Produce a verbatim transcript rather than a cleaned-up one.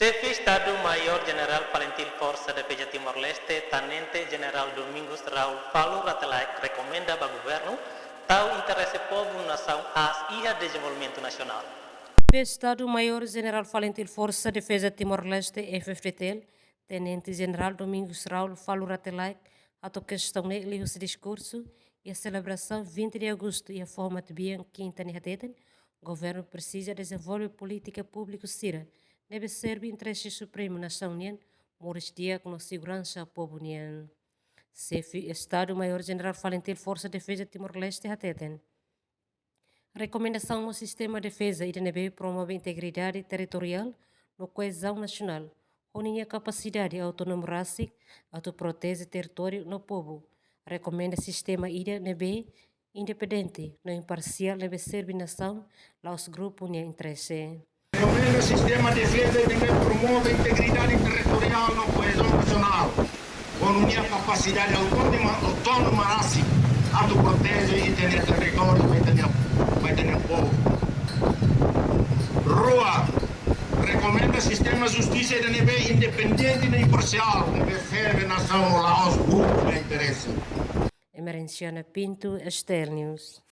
Xefe Estadu-Maiór Jenerál Falintil Forsa Defeza Timor-Leste, Tenente Jenerál Domingos Raul Falur Rate Laek, rekomenda ba governu tau interese povu nasaun aas iha dezenvolvimentu nasionál. Xefe Estadu-Maiór Jenerál Falintil Forsa Defeza Timor-Leste, F F T L, Tenente Jenerál Domingos Raul Falur Rate Laek, hato'o kestaun ne'e liuhusi diskursu iha selebrasaun vinte de agostu iha Foho Matebian, Kinta ne'e hateten, governu presiza dezenvolve polítika públiku sira ne'ebé serve interese supremu nasaun nian, moris di'ak no seguransa povu nian. Xefe Estadu-Maiór Jenerál Falintil Forsa Defeza Timor-Leste hateten, rekomendasaun mós sistema defeza ida ne'ebé promove integridade territoriál no koezaun nasionál, ho ninia kapasidade autónomu rasik atu proteje territóriu no povu. Rekomenda sistema ida ne'ebé independente no imparsiál, ne'ebé serve nasaun, la'ós grupu nia interese. Rekomenda sistema defeza ida ne'ebé promove integridade territoriál no koezaun nasionál, ho ninia kapasidade autónoma, autónoma rasik atu proteje ita-nia territóriu, ba ita-nia, ba ita-nia povu. Rua, rekomenda sistema justisa ida ne'ebé independente no imparsiál, ne'ebé serve nasaun, la'ós grupu nia interese. Emerenciana Pinto, STL News.